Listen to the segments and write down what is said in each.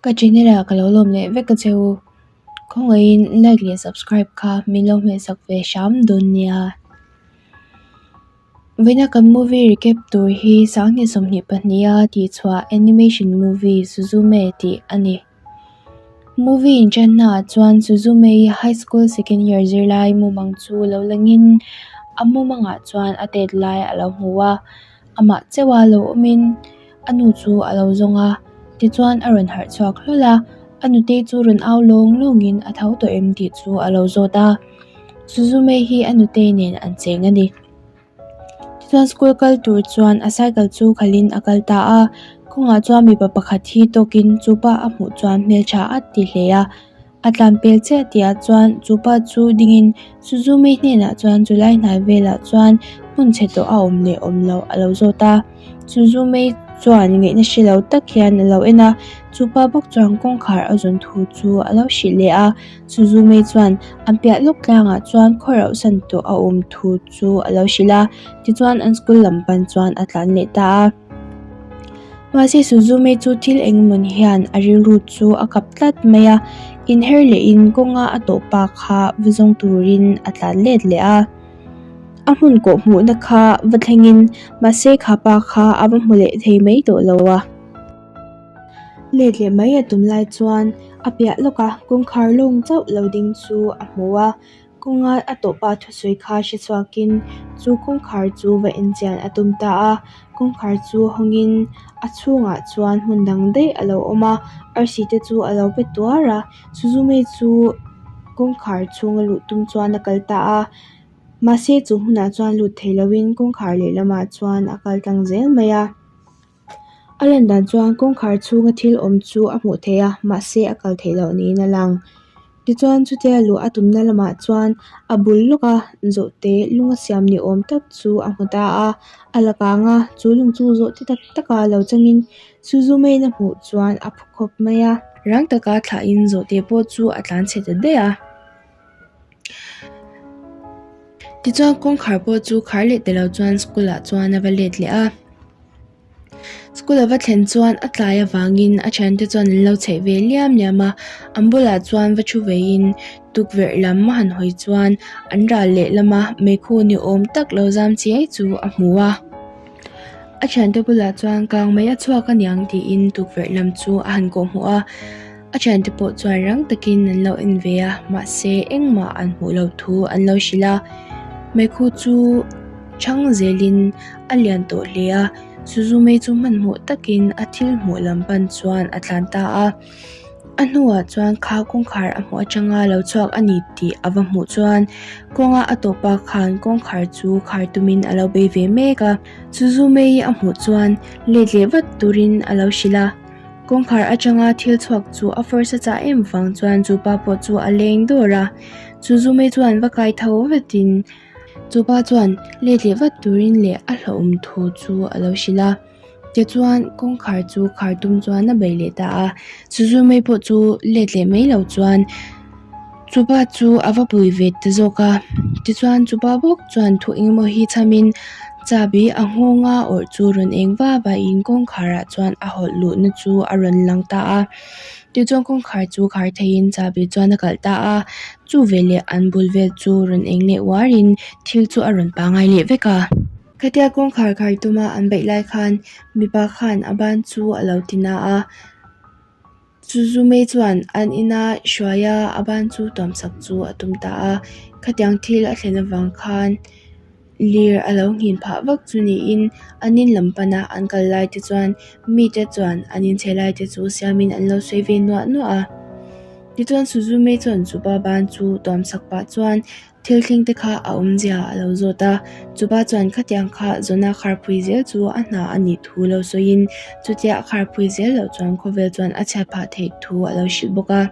Ka channel ah ka lo lawm leh vek a che u. Khawngaihin like leh subscribe kha min lo hmehsak ve hram dawn nia. Vawiina kan movie recap tur hi sanghnih 22 a tihchhuah animation movie Suzume tih a ni. Movie inṭanna ah chuan Suzume hi high school second year zirlai mumang chu lo langin a mumangah chuan a tet lai a lo hmu a, amah chauha lo awmin a nu chu a lo zawng a, tichuan a rawn harh chhuak hlawl a, a nute chu rawn au lawng lawngin a tho tawh em tih chu a lo zawt a, Suzume hi a nute nen an cheng a ni. Tichuan school kal tur chuan a cycle chu khalhin a kal ta a, kawngah chuan mipa pakhat hi tawkin chupa a hmuh chuan hmeltha a ti hle a, a tlan pel chiah tihah chuan chupa chu dingin Suzume hnenah chuan chulai hnai velah chuan hmun chhe tawh a awm leh awm loh a lo zawt a, Suzume chuan ngaihna hre lo tak hian a lo en a, chupa bawk chuan kawngkhar a zawn thu chu a lo hrilh leh a. Suzume chuan an piah lawk tlangah chuan khaw rauh san tawh a awm thu chu a lo hrilh a, tichuan an school lam pan chuan a tlan leh ta a. Mahse Suzume chu thil engemawn hian a rilru chu a kap tlat mai a, inher lehin kawnga a tawh pa kha va zawng turin a tlan let leh a. A hmun kawh hmuhna kha va thlengin mahse kha pa kha a va hmu leh thei mai tawh lo a. Let leh mai a tum lai chuan a piah lawk a kawngkhar lawng chauh lo ding chu a hmu a, kawnga a tawhpa thusawi kha hre chhuakin chu kawngkhar chu va enchian a tum ta a, kawngkhar chu hawngin a chhungah chuan hmun dang daih a lo awm a, arsi te chu a lo pe tuar a, Suzume chu kawngkhar chhunga luh tum chuan a kal ta a, mahse chu hmunah chuan lut thei lovin kawngkhar lehlamah chuan a kal tlang zel mai a. A lan dan chuan kawngkhar chhunga thil awm chu a hmuh theih a mahse a kal theih loh niin a lang. Tichuan chutia luh a tumna lamah chuan a bul lawka zawhte lunga siam ni awm tak chu a hmu ta a, a la kang a, chu lung chu zawhte tak taka lo changin Suzume-in a hmuh chuan a phu khawp mai a. Rang taka thlahin zawhte pawh chu a tlan chhe ta daih a. Tichuan kawngkhar pawh chu khar leh ta lo chuan school ah chuan a va let leh a. School a va thlen chuan a tlai avangin a thiante chuan an lo chheih ve liam liam a, an bulah chuan va thu veiin tukverh lam a han hawi chuan an ral leh lama meikhu ni awm tak lo zam chiai chu a hmu a. A thiante bulah chuan kang mai a chhuak aniang tiin tukverh lam chu a han kawhhmuh a. A thiante pawh chuan rang takin an lo en ve a, mahse engmah an hmuh loh thu an lo hrilh a. Meikhu chu chhang zelin a lian tawh hle a, Suzume chu hmanhmawh takin a thil hmuh lam pan chuan a tlan ta a. A hnuah chuan kha kawngkhar a hmuh atanga lo chhuak a ni tih a va hmuh chuan kawnga a tawpa khan kawngkhar chu khar tumin a lo bei ve mek a. Suzume a hmuh chuan let leh vat turin a lo hrilh a. Kawngkhar atanga thil chhuak chu a force a chah em vang chuan chu pa pawh chu a leng dawr a, chu Zume chuan va kai tho vetin chu pa chuan let leh vat turin leh a hlauhawm thu chu a lo hrilh a. Tichuan kawngkhar chu khar tum chuan a bei leh ta a, chu Zume pawh chu let leh mai lo chuan chu pa chu a va pui ve ta zawk a. Tichuan chu pa bawk chuan thu engemaw hi chhamin Chahbi a nghawnga awrh chu rawn eng va vain kawngkharah chuan a hawlh luhna chu a rawn lang ta a. Tichuan kawngkhar chu khar theiin chahbi chuan a kalh ta a, chu veleh an bul vel chu rawn eng leh uarin thil chu a rawn pangai leh vek a. Khatia kawngkhar khar tuma an beih lai khan mipa khan a ban chu a lo ti na a. Suzume chuan an ina hruai a, a ban chu tuamsak chu a tum ta a. Khatiang thil a thlen avang khan lir a lo nghin phah vak chu niin an in lam pana an kal lai te chuan mite chuan an inchhe lai te chu siamin an lo sawi ve nuah nuah a. Tichuan Suzume chuan chupa ban chu tuamsak pah chuan Thil thleng te kha a awmzia a lo zawt a, chupa chuan khatiang kha zawna kharphui zel chu a hna a nih thu lo sawiin chutia a kharphui zel loh chuan khawvel chuan a chhiat phah theih thu a lo hrilh bawk a.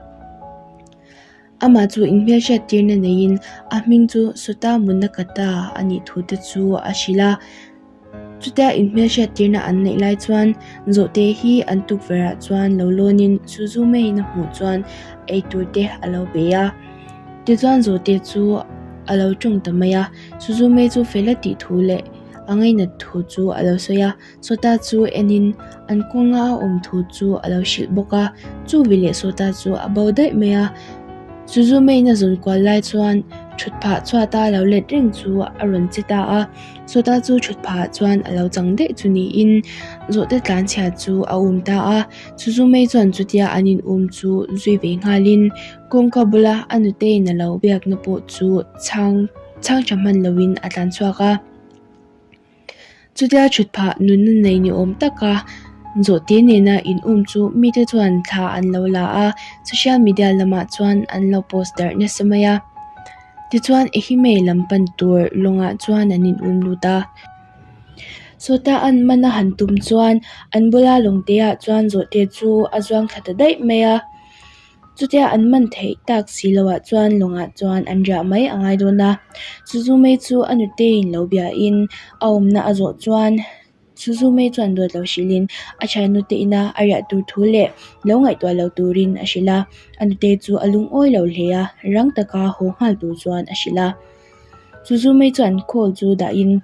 Amah chu inhmelhriat tirna neiin a hming chu Sota Munakata a nih thu te chu a hrilh a. Chutia inhmelhriat tirna an neih lai chuan zawhte hi an tukverh ah chuan lo lawnin Suzume in a hmuh chuan eitur te a lo bei a. Tichuan zawhte chu a lo tawng ta mai a, Suzume chu fel a tih thu leh A ngainat thu chu a lo sawi a, Sawta chu enin an kawnga a awm thu chu a lo hrilh bawk a, chu veleh Sawta chu a bo daih mai a. Suzume-in a zawn kual lai chuan thut phah chhuata lo let reng chu a rawn che ta a, Sawta chu thut phahah chuan a lo chang daih chu niin zawhte tlanchhia chu a um ta a. Suzume chuan chutia an in um chu zui ve nghalin kawngka bula a nuteiin a lo biakna pawh chu chhang chhang tha hman loin a tlan chhuak a. Chutia thut phah nunna nei ni awm taka zawhte nena in um chu mite chuan thla an lo la a, social media lamah chuan an lo post darh nasa mai a. Tichuan Ehime lam pan tur lawngah chuan an in um lut a. Sawta an man a han tum chuan an bula lawngte ah chuan zawhte chu a zuang thla ta daih mai a. Chutia an man theih tak si loh ah chuan lawngah chuan an riah mai a ngai dawn a. Suzume chu a nuteiin lo biain a awmna a zawh chuan Suzume chuan dawt lo hrilhin a thiannute ina a riah tur thu leh lo ngaihtuah lo turin a hrilh a. A nutei chu a lungawi lo hle a, rang taka haw nghal tur chuan a hrilh a. Suzume chuan call chu dahin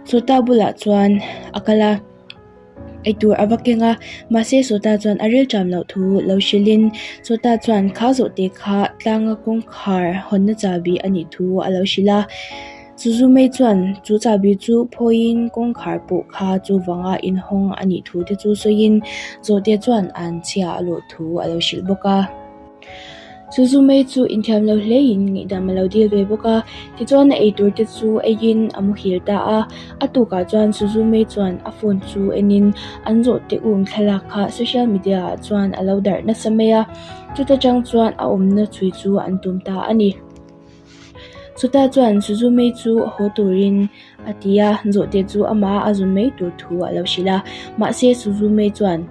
Sawta bulah chuan a kal a, eitur a va keng a, mahse Sawta chuan a rilṭam loh thu lo hrilhin Sawta chuan kha zawhte kha tlanga kawngkhar hawnna chahbi a nih thu a lo hrilh a. Suzume chuan chu chahbi chu phawiin kawngkhar pawh kha chuvanga inhawng a nih thu te chu sawiin zawhte chuan an chhia a lawh thu a lo hrilh bawk a. Suzume chu inthiam lo hlein ngaihdam a lo dil ve bawk a, tichuan a eitur te chu eiin a muhil ta a. A tukah chuan Suzume chuan a phone chu enin an zawhte um thlalak kha social media ah chuan a lo darh nasa mai a, chuta tang chuan a awmna chhui chu an tum ta a ni. Chutah chuan Suzume chu haw turin a ti a, zawhte chu amah a zun mai tur thu a lo hrilh a. Mahse Suzume chuan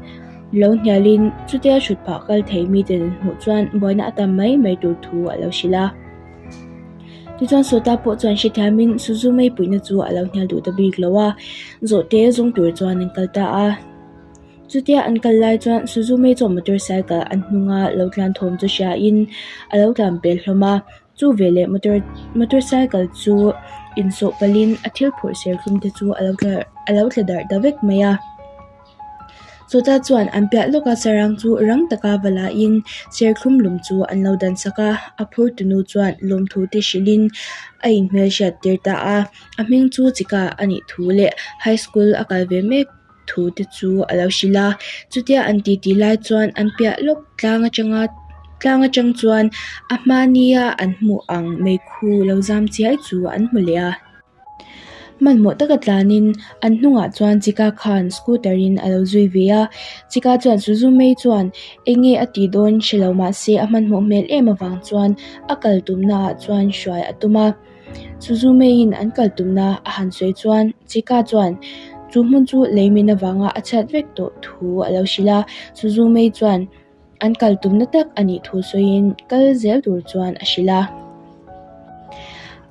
lo hnialin chutia hrut phah kal thei mite an hmuh chuan buaina a tam mai mai tur thu a lo hrilh a. Tichuan Sota pawh chuan hrethiamin Suzume puihna chu a lo hnial duh ta bik lo a, zawhte zawng tur chuan an kal ta a. Chutia an kal lai chuan Suzume chuan motorcycle an hnunga lo tlan thawm chu hriain a lo tlan pel hlawm a, chu veleh motor motorcycle chu insawh palhin a thil phurh serthlum te chu a lo tla a lo tla darh ta vek mai a. Chutah chuan an piah lawka sarang chu rang taka va lahin serthlum lum chu an lo dan sak a, a phur tunu chuan lawmthu te hrilhin a inhmelhriat tir ta a, a hming chu Chika a nih thu leh high school a kal ve mek. thu te chu a lo hrilh a chutia an titi lai chuan an piah lawk tlang atanga tlang atang chuan a hmania an hmuh ang meikhu lo zam chiai chu an hmu leh a hmanhmawh taka tlanin an hnungah chuan chika khan scooter in a lo zui ve a chika chuan suzume chuan eng nge a tih dawn hre lo mahse a hmanhmawh hmel em avang chuan a kal tumna ah chuan hruai a tum a. Suzume-in an kal tumna a han sawi chuan Chika chuan chu hmun chu leimin avanga a chhiat vek tawh thu a lo hrilh a. Suzume chuan an kal tumna tak a nih thu sawiin kal zel tur chuan a hrilh a.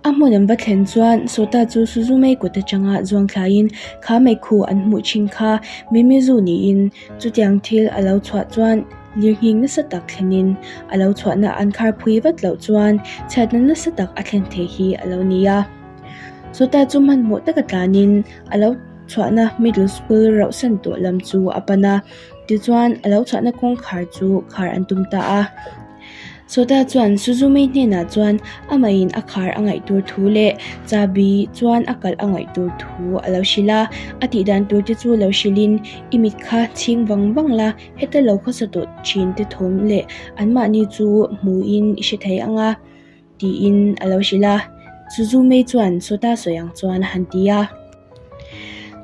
A hmun an va thlen chuan Sota chu Suzume kut atanga zuang thlaiin kha meikhu an hmuh thin kha Mimizu niin chutiang thil a lo chhuah chuan Lirnghing nasa tak thlenin a lo chhuahna an kharphui vat loh chuan chhiatna nasa tak a thlen thei hi a lo ni a. Sawta chu hmanhmawh taka tlanin a lo chhuahna middle school rauhsan tawh lam chu a pan a, tichuan a lo chhuahna kawngkhar chu khar an tum ta a. Sawta chuan Suzume hnenah chuan amahin a khar a ngaih tur thu leh chahbi chuan a kalh a ngaih tur thu a lo hrilh a, a tihdan tur te chu lo hrilhin i mit kha chhing vang vang la, Heta lo khawsa tawh thin te thawm leh anmahni chu hmuhin i hre thei ang a, tiin a lo hrilh a. Suzume chuan Sota sawi ang chuan a han ti a.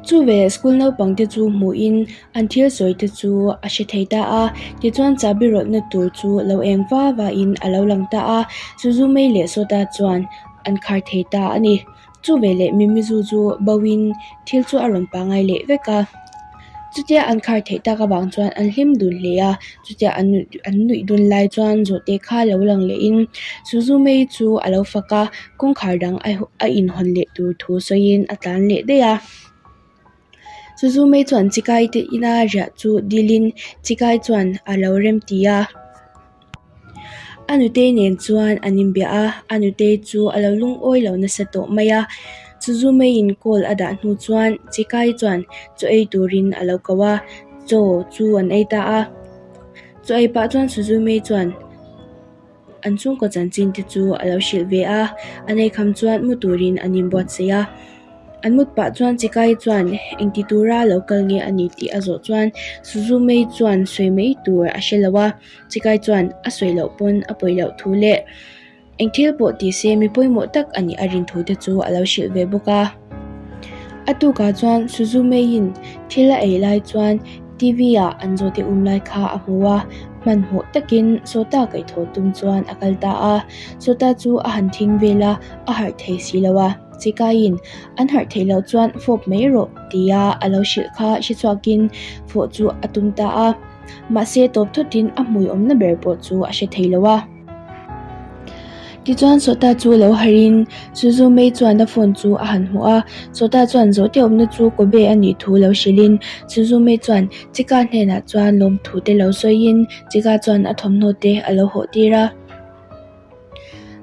Chu veleh school naupang te chu hmuhin an thil sawi te chu a hre thei ta a. Tichuan chahbi rawlhna tur chu lo eng va vain a lo lang ta a. Suzume leh Sota chuan an khar thei ta a ni. Chu veleh Mimizu chu bo in thil chu a rawn pangai leh vek a. Chutia an khar theih tak avang chuan an hlim dun hle a, chutia an an nuih dun lai chuan zawhte kha lo lang leh in Suzume chu a lo fak a, kawngkhar dang a a inhawn leh tur thu sawiin a tlan leh daih a. Suzume chuan Chikai te ina riah chu dilin Chikai chuan a lo rem ti a. A nutei nen chuan an inbiah a, a nutei chu a lo lungawi lo nasa tawh mai a. Suzumeiin call a dah hnu chuan Chikai chuan chaw ei turin a lo ko a, chaw chu an ei ta a. Chaw ei pah chuan Suzumei chuan an chhungkaw chanchin te chu a lo hrilh ve a, an ei kham chuan mu turin an inbuatsaih a. An mut pah chuan Chikai chuan engti tura lo kal nge a ni tih a zawh chuan Suzumei chuan sawi mai tur a hre lo a, Chikai chuan a sawi loh pawn a pawi loh thu leh Eng thil pawh ti se mi pawimawh tak a nih a rin thu te chu a lo hrilh ve bawk a. A tukah chuan Suzumeiin thil a ei lai chuan TV ah an zawhte um lai kha a hmu a, hmanhmawh takin Sawta kaihthawh tum chuan a kal ta a. Sawta chu a han thing vel a, a harh thei si lo a. Chikaiin an harh theih loh chuan fawp mai rawh tia a lo hrilh kha hre chhuakin fawh chu a tum ta a. Mahse tawp thawtin a hmui awmna ber pawh chu a hre thei lo a. Tichuan Sawta chu lo harhin Suzumei chuan a phone chu a han hmu a, Sawta chuan zawhte awmna chu Kobe a nih thu lo hrilhin Suzumei chuan Chika hnenah chuan lawmthu te lo sawiin Chika chuan a thawmhnaw te a lo hawh tir a.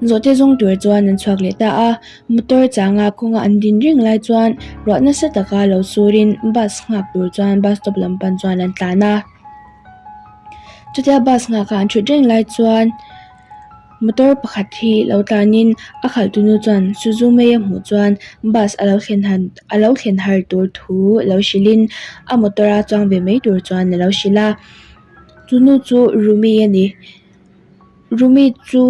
Zawhte zawng tur chuan an chhuak leh ta a, motor changa kawnga an din reng lai chuan ruah nasa taka lo surin bus nghak tur chuan bus stop lam pan chuan an tlan a. Chutia bus nghah kha an thut reng lai chuan motor pakhat hi lo tlanin a khalh tunu chuan Suzume a hmuh chuan bus a lo thlen han a lo thlen har tur thu lo hrilhin a motor a chuang ve mai tur chuan a lo hrilh a chunu chu Rumi a ni Rumi chu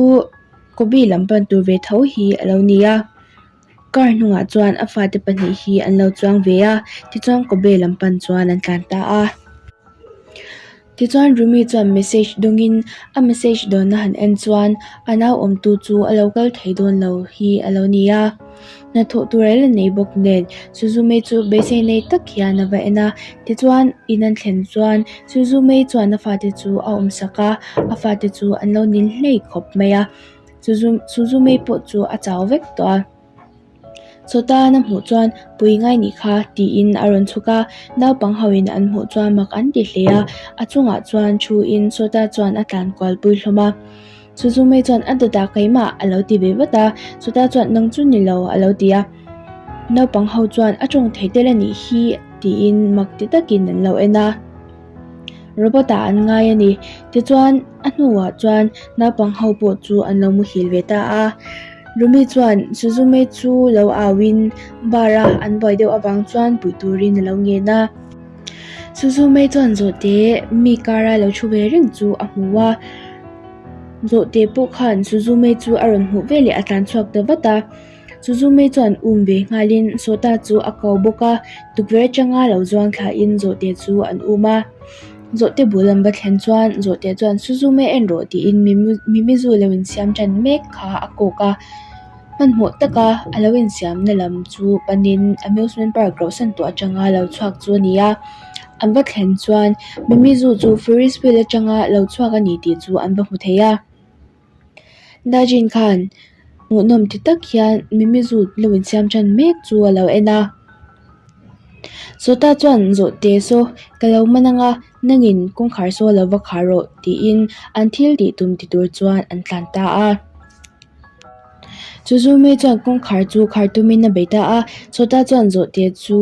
Kobe lam pan tur ve tho hi a lo ni a. Car hnungah chuan a fate pahnih hi an lo chuang ve a tichuan Kobe lam pan chuan an tlan ta a. Tichuan Rumi chuan message dawngin a message dawnna han en chuan a nau awmtu chu a lo kal thei dawn lo hi a lo ni a. Hnathawh tur a la nei bawk nen Suzume chu beisei nei tak hian a va en a tichuan in an thlen chuan Suzume chuan a fate chu a awmsak a a fate chu an lo nil hlei khawp mai a. Suzume pawh chu a chau vek tawh a, Sawtan a hmuh chuan pui ngai nih kha tiin a rawn chhuk a, naupang ho in an hmuh chuan mak an ti hle a, a chungah chuan thu in Sawta chuan a tlan kual pui hlawm a. Suzume chuan a dawtah keimah a lo ti ve vat a, Sawta chuan nang chu ni lo a lo ti a, naupang ho chuan a tawng thei tel a nih hi tiin mak ti takin an lo en a. Robot ah an ngai a ni. Tichuan a hnuah chuan naupang ho pawh chu an lo muhil ve ta a. Rumi chuan Suzume chu lo au in bar a an buai deuh avang chuan puih turin a lo ngen a. Suzume chuan zawhte mi kara lo thu ve reng chu a hmu a. Zawhte pawh khan Suzume chu a rawn hmuh veleh a tlan chhuak ta vat a. Suzume chuan um ve nghalin Sawta chu a ko bawk a, tukverh atanga lo zuang thlain zawhte chu an um a. Zawhte bul an va thlen chuan zawhte chuan Suzume en rawh tiin Mimizu lo insiam tan mek kha a kawk a. Hmanhmawh taka a lo insiamna lam chu panin amusement park rauhsan tawh atanga lo chhuak chu a ni a. An va thlen chuan Mimizu chu Ferris wheel atanga lo chhuak a ni tih chu an va hmu thei a. Dajin khan hmuhnawm ti tak hian Mimizu lo insiam tan mek chu a lo en a. Sawta chuan zawhte saw ka lo man anga nangin kawngkhar saw lo va khar rawh tiin an thil tih tum ti tur chuan an tlan ta a. Suzume chuan kawngkhar chu khar tumin a bei ta a, Sawta chuan zawhte chu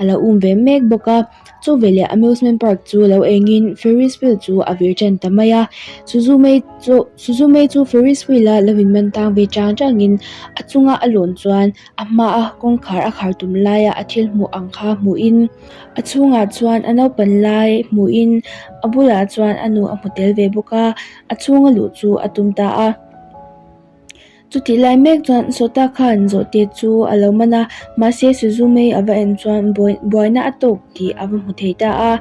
a lo um ve mek bawk a. Chu veleh amusement park chu lo engin Ferris wheel chu a vir tan ta mai a, Suzume chu Suzume chu Ferris wheel a lo in man tang ve chang changin a chunga a lawn chuan a hmaa kawngkhar a khar tum laia a thil hmuh ang kha hmuhin a chhungah chuan a naupan lai hmuhin a bulah chuan a nu a hmu tel ve bawk a, a chhunga luh chu a tum ta a. Chutih lai mek chuan Sawta khan zawhte chu a lo man a, mahse Suzume a va en chuan buaina a tawk tih a va hmu thei ta a,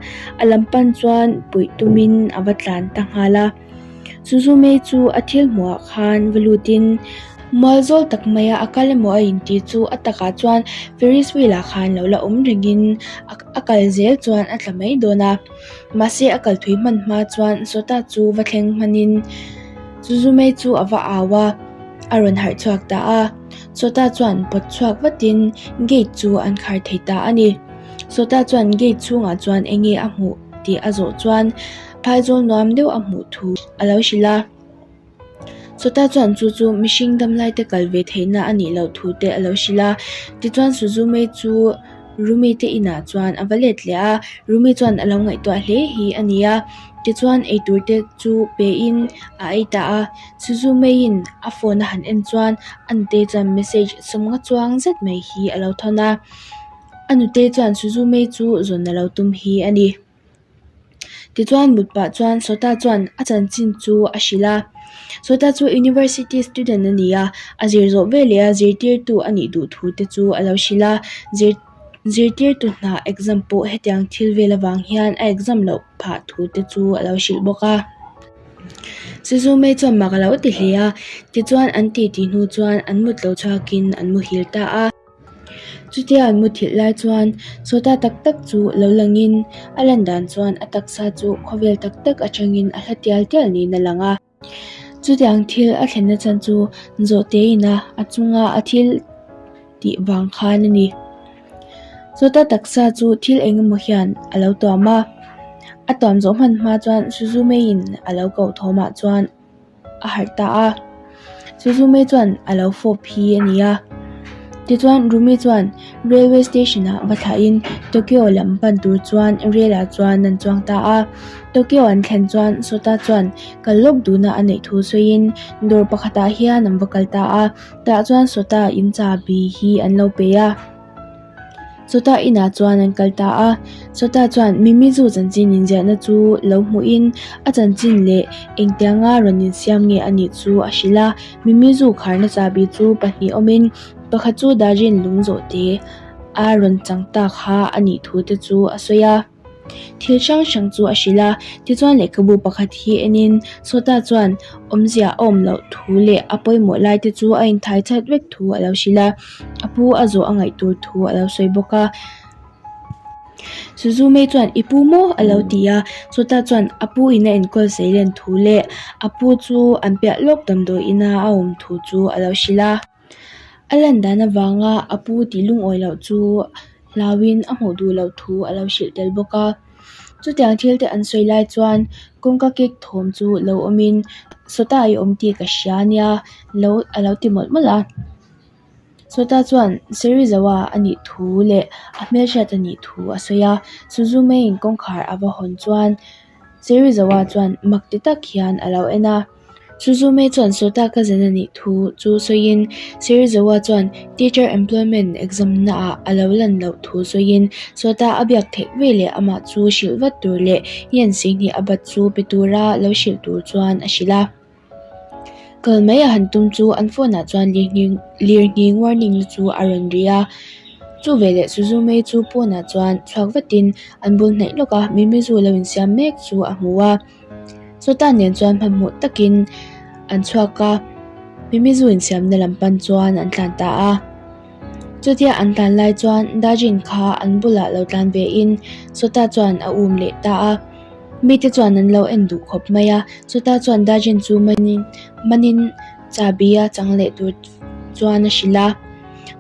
a lam pan chuan puih tumin a va tlan ta nghal a. Suzume chu a thil hmuhah khan va lutin mual zawl tak maia a kal emaw a intih chu a takah chuan Ferris wheel ah khan lo la awm rengin a kal zel chuan a tla mai dawn a. Mahse a kal thui hman hma chuan Sawta chu va thleng hmanin Suzume chu a va au a, a rawn harh chhuak ta a. Sawta chuan pawt chhuak vatin gate chu an khar thei ta a ni. Sawta chuan gate chhungah chuan eng nge a hmuh tih a zawh chuan phaizawl nuam deuh a hmuh thu a lo hrilh a. Sawta chuan chu chu mihring damlai te kal ve theihna a nih loh thu te a lo hrilh a. Tichuan Suzume chu Rumi te inah chuan a va let leh a, Rumi chuan a lo ngaihtuah hle hi a ni a. Tichuan eitur te chu pe in a ei ta a, Suzume-in a phone a han en chuan a nute chuan message sawmnga chuang zet mai hi a lo thawn a. A nute chuan Suzume chu zawn a lo tum hi a ni. Tichuan mut pah chuan Sawta chuan a chanchin chu a hrilh a, Sawta chu University student a ni a, a zir zawh veleh a zirtirtu a nih duh thu te chu a lo hrilh a, zir zirtirtu hna exam pawh hetiang thil vel avang hian a exam loh phah thu te chu a lo hrilh bawk a. Suzume chuan mak a lo ti hle a, tichuan an titi hnu chuan an mut lo chhuakin an muhil ta a. Chutia an muthilh lai chuan sawta tak tak chu lo langin a lan dan chuan a taksa chu khawvel tak tak atangin a hla tial tial niin a lang a. Chutiang thil a thlenna chhan chu zawhte ina a chunga a thil tih vang khan a ni. Sawta taksa chu thil eng emaw hian a lo tuam a, a tuam zawh hman hma chuan Suzume-in a lo koh thawmah chuan a harh ta a, Suzume chuan a lo fawp hi a ni a. Tichuan Rumi chuan railway station ah va thlahin Tokyo lam pan tur chuan rail ah chuan an chuang ta a. Tokyo an thlen chuan Sota chuan kal lawk duhna a neih thu sawiin dawr pakhatah hian an va kal ta a, tah chuan Sota in chahbi hi an lo pe a. Chutah inah chuan an kal ta a, Chutah chuan Mimizu chanchin inziahna chu lo hmuhin a chanchin leh engtianga rawn insiam nge a nih chu a hrilh a. Mimizu kharna chahbi chu pahnih awmin pakhat chu Dajin lung zawhte a rawn chang ta kha a nih thu te chu a sawi a. Thil hrang hrang chu a hrilh a, tichuan lehkhabu pakhat hi enin Sawta chuan awmzia a awm loh thu leh a pawimawh lai te chu a inthai chat vek thu a lo hrilh a, a pu a zawh a ngaih tur thu a lo sawi bawk a. Suzume chuan i pu maw a lo ti a, Sawta chuan a pu in a enkawl seilen thu leh a pu chu an piah lawk damdawi ina a awm thu chu a lo hrilh a. A lan dan avanga a pu tih lungawi loh chu hlauin a hmuh duh loh thu a lo hrilh tel bawk a. Chutiang thil te an sawi lai chuan kawngka kek thawm chu lo awmin Sawta i awm tih ka hria ania lo a lo ti mawlh mawlh a. Sawta chuan Serizawa a nih thu leh a hmelhriat a nih thu a sawi a. Suzume-in kawngkhar a va hawn chuan Serizawa chuan mak ti tak hian a lo en a. Suzume chuan Sota cousin a nih thu chu sawiin Serizawa chuan teacher employment exam naah a lo lan loh thu sawiin Sota a biak theih veleh amah chu hrilh vat tur leh yen sihnih a bat chu pe tura lo hrilh tur chuan a hrilh a. Kal mai a han tum chu an phone ah chuan lirnghing warning na chu a rawn ri a. Chu veleh Suzume chu pawnah chuan chhuak vatin an bul hnaih lawk a Mimizu lo insiam mek chu a hmu a. Sawta nen chuan hmanhmawh takin an chhuak a, Mimizu insiamna lam pan chuan an tlan ta a. Chutia an tlan lai chuan Dajin kha an bulah lo tlan ve in Sawta chuan a um leh ta a. Mite chuan an lo en duh khawp mai a, Sawta chuan Dajin chu manin manin chahbi a chang leh tur chuan a hrilh a.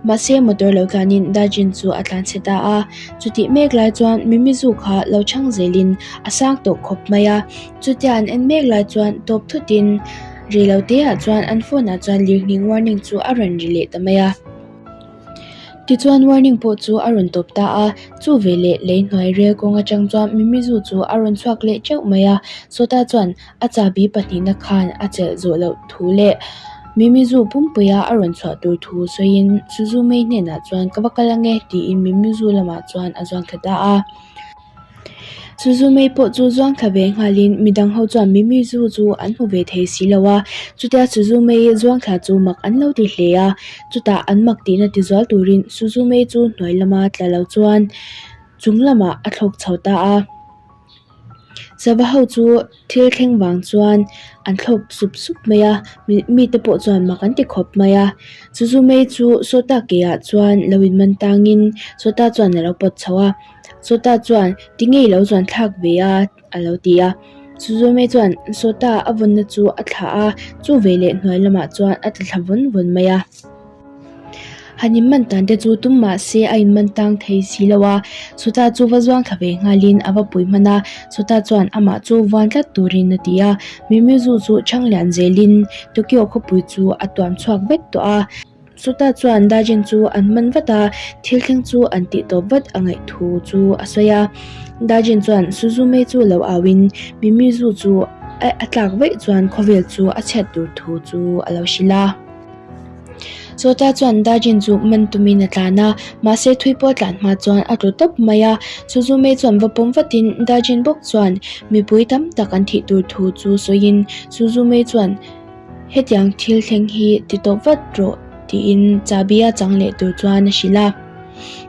Mahse motor lo tlanin Dajin chu a tlan chhe ta a, chutih mek lai chuan Mimizu kha lo chhang zelin a sang tawh khawp mai a, chutia an en mek lai chuan tawp thutin rei lo te ah chuan an phone ah chuan lirnghing warning chu a rawn ri leh ta mai a. Tichuan warning pawh chu a rawn tawp ta a, chu veleh lei hnuai rel kawng atang chuan Mimizu chu a rawn chhuak leh teuh mai a, Sawta chuan A chahbi pahnihna khan a chelh zawh loh thu leh Mimizu pumpuia a rawn chhuah tur thu sawiin Suzume hnenah chuan ka va kal ange tiin Mimizu lamah chuan a zuang thla ta a. Suzume pawh chu zuang thla ve nghalin midang ho chuan Mimizu chu an hmu ve thei si lo a, chutia Suzume zuang thla chu mak an lo ti hle a, chutah an mak tihna ti zual turin Suzume chu hnuai lama tla lo chuan chung lamah a thlawk chho ta a. Sava ho chu thil thleng vang chuan an thlawk sup sup mai a mite pawh chuan mak an ti khawp mai a Suzume chu sawta ke ah chuan lo in man tangin sawta chuan a lo pawt chho a sawta chuan tinge i lo zuan thlak ve a a lo ti a Suzume chuan sawta a vawnna chu a thlah a chu veleh hnuai lamah chuan a tla thla vawn vawn mai a. Han inman tan te chu tum mah se a inman tang thei si lo a, Sawta chu va zuang thla ve nghalin a va pui hman a, Sawta chuan amah chu vuan tlat turin a ti a, Mimizu chu chhang lian zelin Tokyo khawpui chu a tuam chhuak vek tawh a. Sawta chuan Dajin chu an man vat a, thil thleng chu an tih tawp vat a ngaih thu chu a sawi a. Dajin chuan Suzume chu lo auin Mimizu chu a tlak vaih chuan khawvel chu a chhiat tur thu chu a lo hrilh a. Sawta chuan Dajin chu man tumin a tlan a, mahse thui pawh a tlan hma chuan a tlu tawp mai a. Suzume chuan va pawm vatin Dajin bawk chuan mipui tam tak an thih tur thu chu sawiin Suzume chuan hetiang thil thleng hi ti tawp vat rawh tiin chahbi a chang leh tur chuan a hrilh a.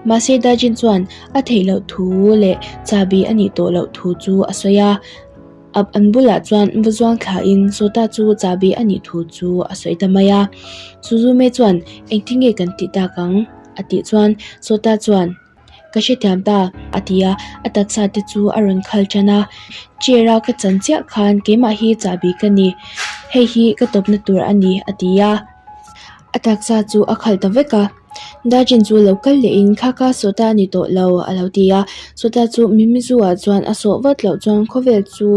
Mahse Dajin chuan a theih loh thu leh chahbi a nih tawh loh thu chu a sawi a. An bulah chuan va zuang thlain Sawta chu chahbi a nih thu chu a sawi ta mai a. Suzume chuan engtin nge kan tih tak ang? a tih chuan Sawta chuan Ka hrethiam ta a ti a, a taksa te chu a rawn khal tan a. Chair a ka chan chiah khan keimah hi chahbi ka ni, hei hi ka tawpna tur a ni a ti a. A taksa chu a khal ta vek a. Dajin chu lo kal leh in kha kha Sawta a ni tawh lo a lo ti a. Sawta chu Mimizu ah chuan a sawh vat loh chuan khawvel chu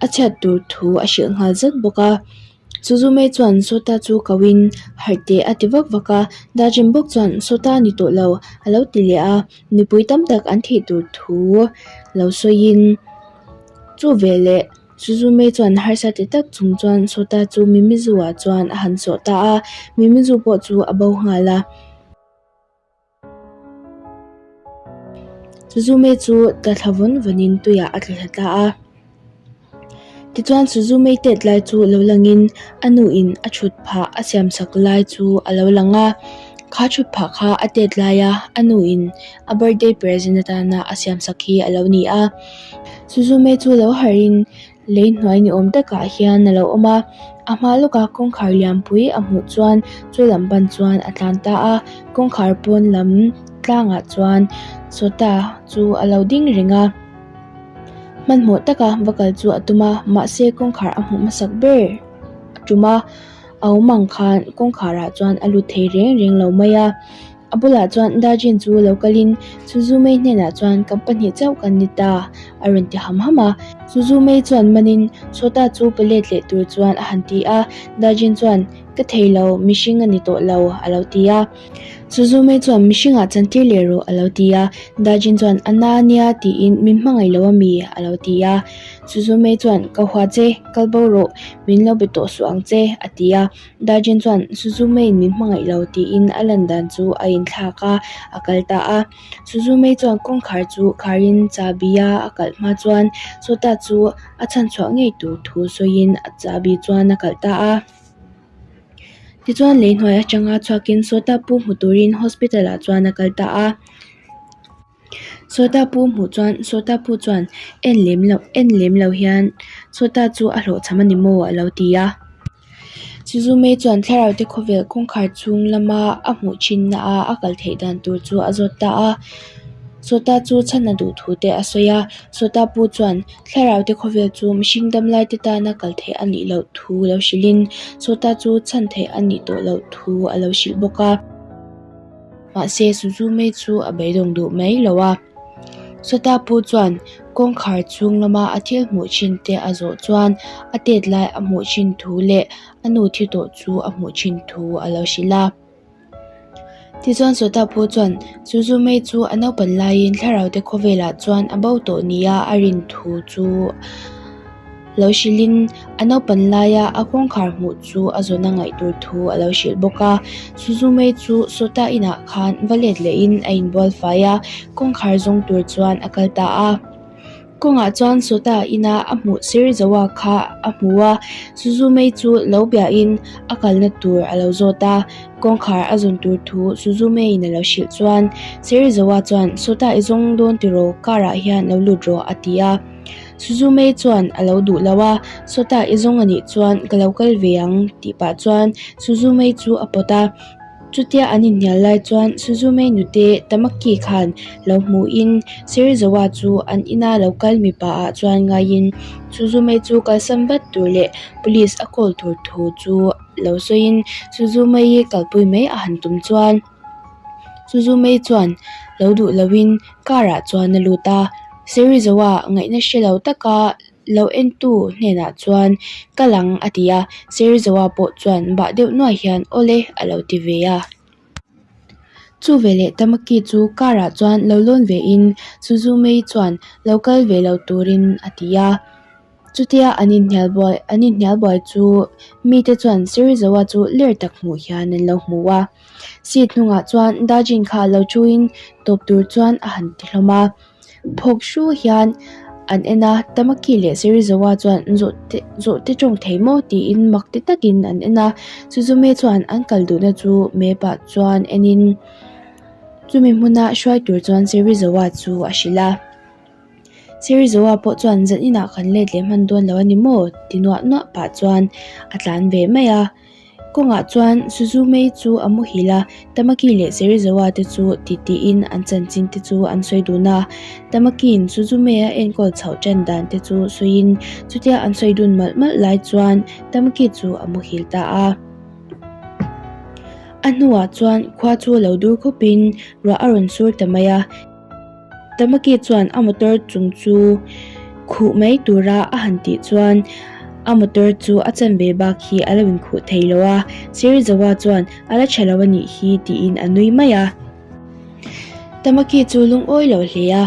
a chhiat tur thu a hrilh nghal zat bawk a. Suzume chuan Sawta chu ko in harh teh a ti vak vak a. Dajin bawk chuan Sawta a ni tawh lo a lo ti leh a. Mipui tam tak an thih tur thu lo sawiin chu veleh Suzume chuan harsa ti tak chung chuan Sawta chu Mimizu ah chuan a han sawh ta a, Mimizu pawh chu a bo nghal a. Suzume chu tla thla vawn vawnin tuiah a tla thla ta a. Tichuan Suzume tet lai chu lo langin a nuin a thut phah a siam sak lai chu a lo lang a, kha thut phah kha a tet laia a nuin a birthday present atana a siam sak hi a lo ni a. Suzume chu lo harhin lei hnuai ni awm takah hian a lo awm a, a hma lawka kawngkhar lianpui a hmuh chuan chu lam ban chuan a tlan ta a, kawngkhar pawn lam tlangah chuan Sawta chu a lo ding reng a, hmanhmawh taka va kal chu a tum a, mahse kawngkhar a hmuh hmasak ber a tum a, a awm ang khan kawngkhar ah chuan a lut thei reng reng lo mai a. A bulah chuan Dajin chu lo kalin Suzumei hnenah chuan kan pahnih chauh kan ni ta a rawn ti ham ham a. Suzumei chuan manin Sawta chu pe let leh tur chuan a han ti a, Dajin chuan Ka thei lo, mihring a ni tawh lo a lo ti a. Suzumei chuan Mihringah chantir leh rawh a lo ti a, Dajin chuan A na nia tiin min hmangaih lo ami a lo ti a. Suzumei chuan Ka hua che, kal bo rawh, min lo be tawh suh ang che a ti a. Dajin chuan Suzumeiin min hmangaih lo tiin a lan dan chu a inthlak a, a kal ta a. Suzumei chuan kawngkhar chu kharin chahbi a a kalh hma chuan Sawta chu a chhanchhuah ngei tur thu sawiin a chahbi chuan a kalh ta a. Tichuan lei hnuai atanga chhuakin Sawta pu hmu turin hospital ah chuan a kal ta a. Sawta pu hmuh chuan Sawta pu chuan en lem loh en lem lo hian Sawta chu a hlawhchham a ni maw a lo ti a. Suzume chuan thlarau te khawvel kawngkhar chhung lama a hmuh thinna a a kal theih dan tur chu a zawt ta a. Sawta chu chhan a duh thu te a sawi a, Sawta pu chuan thlarau te khawvel chu mihring damlai te tana kal theih a nih loh thu lo hrilhin Sawta chu chhan theih a nih tawh loh thu a lo hrilh bawk a. Mahse Suzume chu a beidawng duh mai lo a. Sawta pu chuan kawngkhar chhung lama a thil hmuh thin te a zawh chuan a tet lai a hmuh thin thu leh a nu thi tawh chu a hmuh thin thu a lo hrilh a. Tichuan Sawta pu chuan Suzume chu a naupan laiin thlarau te khawvelah chuan a bo tawh nia a rin thu chu Lo hrilhin a naupan laia a kawngkhar hmuh chu a zawn a ngaih tur thu a lo hrilh bawk a. Suzumei chu Sawta inah khan va let lehin a inbual fai a, kawngkhar zawng tur chuan a kal ta a. Kawngah chuan Sawta ina a hmuh sir Zoa kha a hmu a, Suzumei chu lo biahin a kalna tur a lo zawt a. Kawngkhar a zawn tur thu Suzumeiin a lo hrilh chuan Sir Zoa chuan Sawta i zawng dawn tiraw car ah hian lo lut rawh a ti a. Suzume chuan a lo duh lo a, Sawta i zawng a nih chuan ka lo kal ve ang tih pah chuan Suzume chu a pawt a. Chutia an inhnial lai chuan Suzume nute Tamaki khan lo hmuhin Serizawa chu an ina lo kal mipa ah chuan ngaiin Suzume chu kalsan vat tur leh police a call tur thu chu lo sawiin Suzume-i kalpui mai a han tum chuan Suzume chuan lo duh loin car ah chuan a lut a, Serizawa ngaihna hre lo taka Lo entu hnenah chuan ka lang a ti a, Serizawa pawh chuan bah deuh nuai hian awle a lo ti ve a. Chu veleh Tamaki chu car ah chuan lo lawn ve in Suzumei chuan lo kal ve lo turin a ti a. Chutia an inhnial buai an inhnial buai chu mite chuan Serizawa chu ler tak hmuh hian an lo hmu a. Seat hnungah chuan Dajin kha lo thuin tawp tur chuan a han ti hlawm a. Phawk hru hian an en a, Tamaki leh Serizawa chuan zawhte zawhte tawng thei maw tiin mak ti takin an en a, Suzume chuan an kal duhna chu map ah chuan enin chumi hmuna hruai tur chuan Serizawa chu a hrilh a. Serizawa pawh chuan zan inah kan let leh hman dawn lo a ni maw ti nuah nuah pah chuan a tlan ve mai a. Kawngah chuan Suzume chu a muhil a, Tamaki leh Serizawa te chu titiin an chanchin te chu an sawi dun a. Tamaki'n Suzume a enkawl chhoh tan dan te chu sawiin chutia an sawi dun malh malh lai chuan Tamaki chu a muhil ta a. A hnuah chuan khua chu lo dur khawpin ruah a rawn sur ta mai a. Tamaki chuan a motor chung chu khuh mai tura a han tih chuan a motor chu a chanve bak hi a lo inkhuh thei lo a, Serizawa chuan a la tha lo a nih hi tiin a nui mai a. Tamaki chu lungawi lo hle a,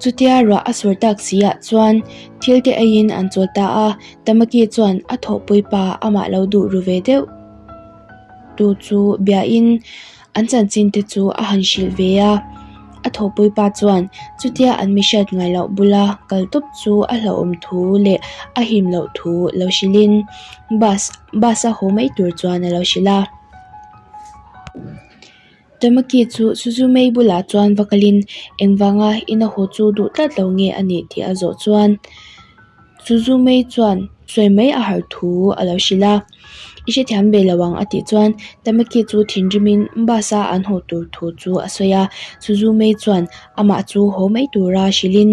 chutia ruah a sur tak si ah chuan thil te eiin an chawl ta a, Tamaki chuan a thawhpui pa amah lo duh ru ve deuh tu chu biain An chanchin te chu a han hrilh ve a, a thawhpui pa chuan chutia an mi hriat ngai loh bula kal tawp chu a hlauhawm thu leh a him loh thu lo hrilhin bus bus a haw mai tur chuan a lo hrilh a. Tamaki chu Suzumei bulah chuan va kalin engvanga ina haw chu duh tlat lo nge a nih tih a zawh chuan Suzumei chuan sawi mai a harh thu a lo hrilh a. I hrethiam ve lo ang a tih chuan Tamaki chu thinrimin bus a an haw tur thu chu a sawi a, Suzume chuan amah chu haw mai tura hrilhin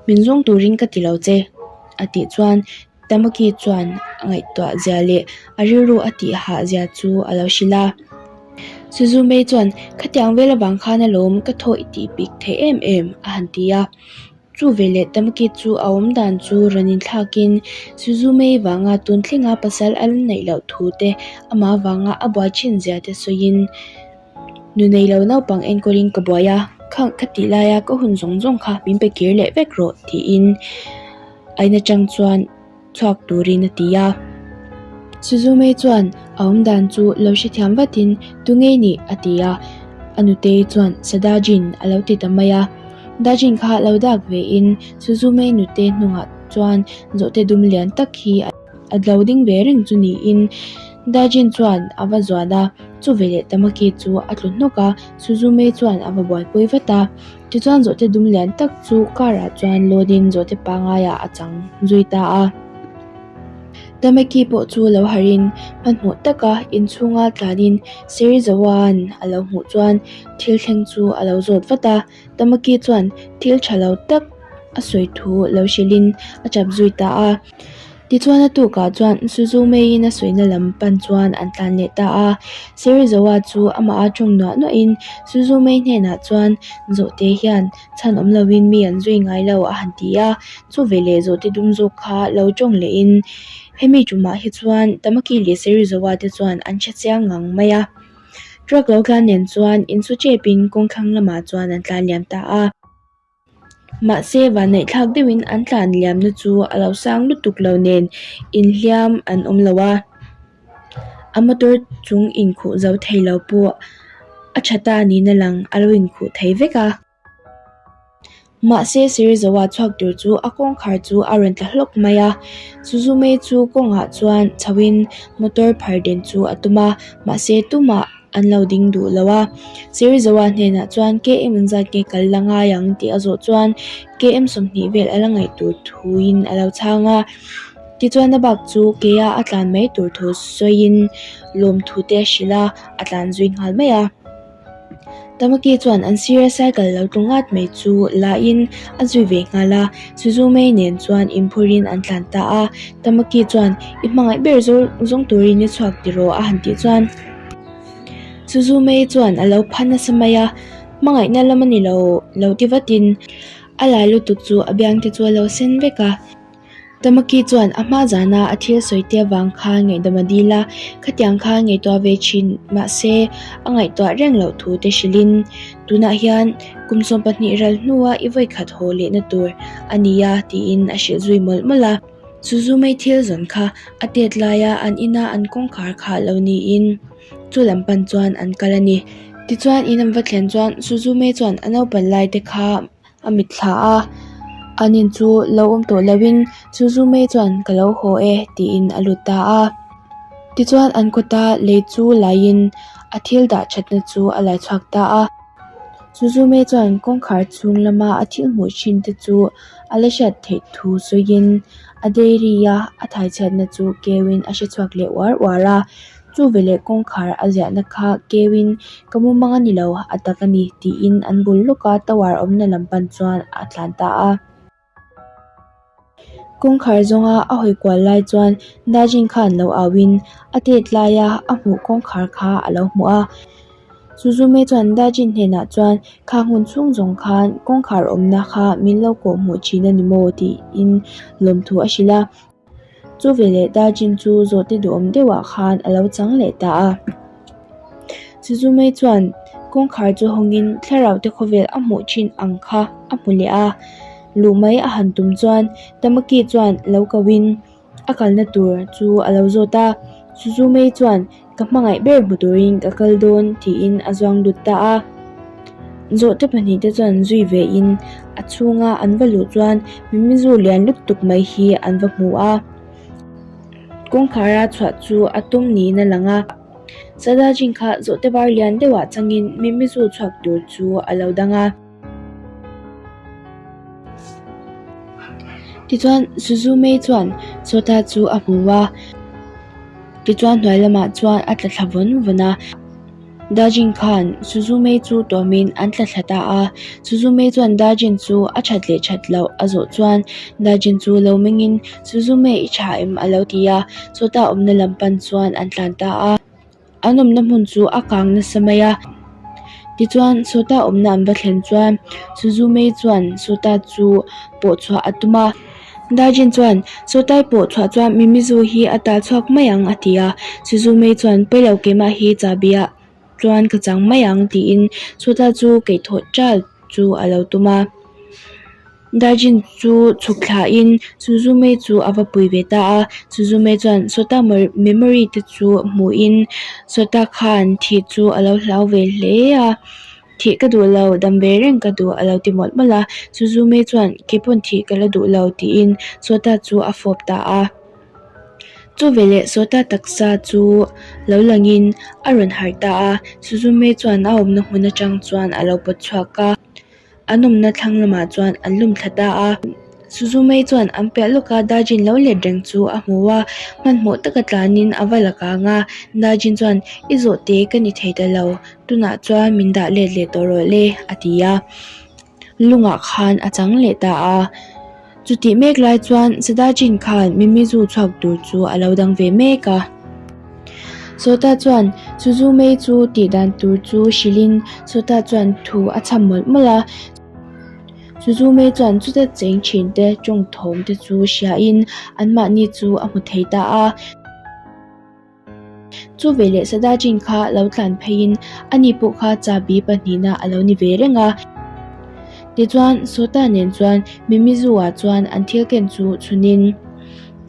min zawng turin ka ti lo che a tih chuan Tamaki chuan a ngaihtuah zia leh a rilru a tih hah zia chu a lo hrilh a. Suzume chuan khatiang vel avang khan alawm ka thaw i tih bik theih em em a han ti a. Chu veleh Tamaki chu a awm dan chu rawn inthlakin Suzume vanga tun thlenga pasal a la neih loh thu te, amah vanga a buai thin zia te sawiin, Nu nei lo naupang enkawlin ka buai a, kha ka tih laia ka hun zawng zawng kha min pe kir leh vek rawh tiin ain atang chuan chhuak turin a ti a. Suzume chuan a awm dan chu lo hrethiam vatin Tunge nih? a ti a. A nutei chuan Sadajin a lo ti ta mai a. Dajin kha lo dak vein Suzume nute hnungah chuan zawhte dum lian tak hi a lo ding ve reng chu niin Dajin chuan a va zuan a, chu veleh Tamaki chu a tlu hnawk a, Suzume chuan a va buaipui vat a. Tichuan zawhte dum lian tak chu car ah chuan load in zawhte pangai ah a chang zui ta a. Tamaki pawh chu lo harh in hmanhmawh taka inchhunga tlanin Serizawa-a'n a lo hmuh chuan thil thleng chu a lo zawt vat a. Tamaki chuan thil tha lo tak a sawi thu lo hrilhin a chap zui ta a. Tichuan a tukah chuan Suzume-in a sawina lam pan chuan an tlan leh ta a. Serizawa chu amah a tawng nuah nuahin Suzume hnenah chuan Zawhte hian chhan awm lovin mi an zui ngai lo a han ti a. Chu veleh Zawhte dum zawk kha lo tawng lehin hemi tumah hi chuan Tamaki leh Serizawa te chuan an hre chiang ngang mai a. Truck lo tlan nen chuan insu tepin kawngthlang lamah chuan an tlan liam ta a. Mahse, vanneihthlak deuhin an tlan liamna chu a lo sang lutuk lo nen inhliam an awm lo a, a motor chung inkhuh zo thei lo pawh a tha ta niin a lang, a lo inkhuh thei vek a. Mahse, Sirizawa chhuak tur chu a kawngkhar chu a rawn tla hlawk mai a, Suzume chu kawngah chuan chhoin motor phar den chu a tum a, mahse tumah an lo ding duh lo a. Serizawa hnenah chuan KM engzat nge kal la ngai ang tih a zawh chuan KM 20 vel a la ngaih tur thuin a lo chhang a. Tichuan a bak chu keia a tlan mai tur thu sawiin lawmthu te a hrilh a, a tlan zui nghal mai a. Tamaki chuan an sira cycle lo tlu ngat mai chu la in a zui ve nghal a, Suzume nen chuan inphurin an tlan ta a. Tamaki chuan i hmangaih ber zawng turin i chhuak tiraw a han tih chuan Suzume chuan a lo pha nasa mai a, hmangaihna lam a ni lo lo ti vatin a lai lutuk chu a biang te chu a lo sen vek a. Tamaki chuan a hma zana a thil sawi te avang khan ngaihdam a dil a, khatiang khan ngaihtuah ve thin mahse a ngaihtuah reng loh thu te hrilhin tunah hian kum 12 ral hnua i vawikhat haw lehna tur a nia tiin a hrilh zui mawlh mawlh a. Suzume thil zawn kha a tet laia an ina an kawngkhar kha lo niin chu lam pan chuan an kal a ni. Tichuan in an va thlen chuan Suzume chuan a naupan lai te kha A mitthla a, an in chu lo awm tawh loin Suzume chuan ka lo haw e tiin a lut ta a. Tichuan an kawta lei chu laiin a thil dah thatna chu a lai chhuak ta a. Suzume chuan kawngkhar chhung lama a thil hmuh thin te chu a la hriat theih thu sawiin a dairy a a thaichhiatna chu keuin a hre chhuak leh uar uar a. Chu veleh kawngkhar a ziahna kha keuin ka mumang a ni lo, a tak a ni tiin an bul lawka tower awmna lam pan chuan a tlan ta a. Kawngkhar zawnga a hawi kual lai chuan Dajin khan lo auin a tet laia a hmuh kawngkhar kha a lo hmu a. Suzume chuan Dajin hnenah chuan kha hmun chhung zawng khan kawngkhar awmna kha min lo kawh hmuh thin a ni maw tiin lawmthu a hrilh a. Chu veleh Dajin chu zawhte duhawm deuhah khan a lo chang leh ta a. Suzume chuan kawngkhar chu hawngin thlarau te khawvel a hmuh thin ang kha a hmu leh a. Luh mai a han tum chuan Tamaki chuan lo kohin a kalna tur chu a lo zawt a. Suzume chuan Ka hmangaih ber hmu turin ka kal dawn tiin a zuang lut ta a. Zawhte pahnihte chuan zui ve in a chhunga an va luh chuan mimizu lian lutuk mai hi an va hmu a. Kawngkhara chhuah chu a tum niin a lang a. Sadajin kha zawhte var lian deuhah changin mimizu chhuak tur chu a lo dang a. Tichuan Suzume chuan Sota chu a hmu a, tichuan hnuai lamah chuan a tla thla vawn vawn a. Dajin khan Suzume chu tuamin an tla thla ta a, Suzume chuan Dajin chu a that leh that loh a zawh chuan Dajin chu lo mengin Suzume i tha em a lo ti a, Sota awmna lam pan chuan an tlan ta a. An awmna hmun chu a kang nasa mai a, tichuan Sota awmna an va thlen chuan Suzume chuan Sota chu pawh chhuah a tum a. Dajin chuan Sotai pawh chhuah chuan Mimizu hi a tal chhuak mai ang a ti a, Suzume chuan Pailo keimah hi chahbi ah chuan ka chang mai ang tiin Sota chu keithawh ṭal chu a lo tum a. Dajin chu chhuk thlain Suzume chu a va pui ve ta a, Suzume chuan Sota memory te chu hmuhin Sota khan thih chu a lo hlau ve hle a, Thih ka duh lo, dam ve reng ka duh a lo ti mawlh mawlh a, Suzume chuan Keipawn thih ka la duh lo tiin Sota chu a fawp ta a. Chu veleh Sota taksa chu lo langin a rawn harh ta a, Suzume chuan a awmna hmun atang chuan a lo pawt chhuak a. An awmna thlang lamah chuan an lum thla ta a. Suzume chuan an piah lawka Dajin lo let reng chu a hmu a, hmanhmawh taka tlanin a va la kang a. Dajin chuan, I zawhte ka ni thei ta lo, tunah chuan min dah let leh tawh rawh le, a ti a. Lungah khan a chang leh ta a. Chutih mek lai chuan Sadajin khan Mimizu chhuak tur chu a lo dang ve mek a. Sota chuan Suzume chu tih dan tur chu hrilhin Sota chuan thu a chham mawlh mawlh a. Suzume chuan chuta cheng thin te tawng thawm te chu hriain anmahni chu a hmu thei ta a. Chu veleh Sadajin kha lo tlan pheiin ani pawh kha chahbi pahnihna a lo ni ve reng a. Tichuan, Sota nen chuan Mimizu-ah chuan an thil ken chu chhunin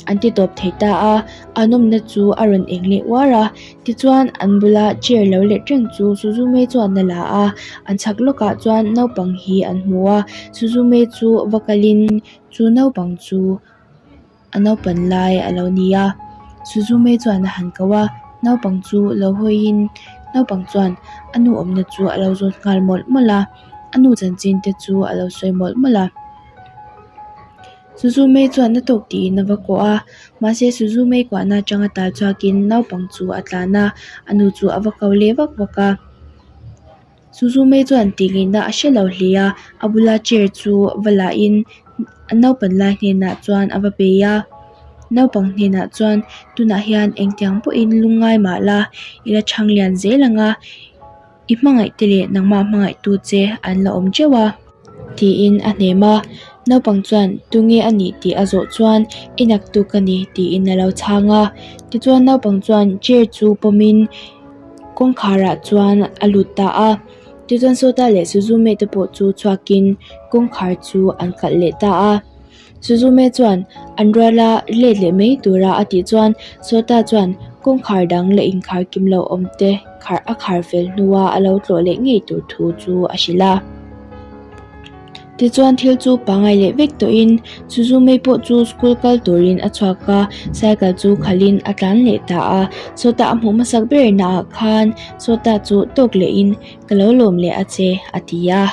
an ti tawp thei ta a, an awmna chu a rawn eng leh uar a. Tichuan, an bula chair lo let reng chu Suzume chuan a la a, an chhak lawkah chuan naupang hi an hmu a, Suzume chu va kalin chu naupang chu A naupan lai a lo ni a, Suzume chuan a han ko a, naupang chu lo hawiin naupang chuan a nu awmna chu a lo zawt nghal mawlh mawlh a, a nu chanchin te chu a lo sawi mawlh mawlh a. Suzume chuan a tawk tiin a va kawh a, mahse Suzume kuahna atanga tal chhuakin naupang chu a tlan a, a nu chu a va ko leh vak vak a. Suzume chuan tih ngaihna a hre lo hle a, a bula chair chu va lahin a naupan lai hnenah chuan a va bei a. Naupang hnenah chuan tunah hian engtiang pawhin lungngai mah la, i la chhang lian zel ang a, i hmangaih te leh nangmah hmangaihtu che an la awm teuh a. Tiin a hnem a, naupang chuan tunge a nih tih a zawh chuan i naktuk a ni tiin a lo chhang a. Tichuan naupang chuan chair chu pawmin kawngkhar ah chuan a lut ta a, tichuan Sawta leh Suzume te pawh chu chhuakin kawngkhar chu an kalh leh ta a. Suzume chuan an ruala let leh mai tura a tih chuan Sawta chuan kawngkhar dang la inkhar kim lo awm te khar a khar fel hnua a lo tlawh leh ngei tur thu chu a hrilh a. Tichuan thil chu pangai leh vek tawhin Suzume pawh chu school kal turin a chhuak a, cycle chu khalhin a tlan leh ta a. Sawta a hmuh hmasak ber naah khan Sawta chu tawk lehin ka lo lawm leh a che a ti a.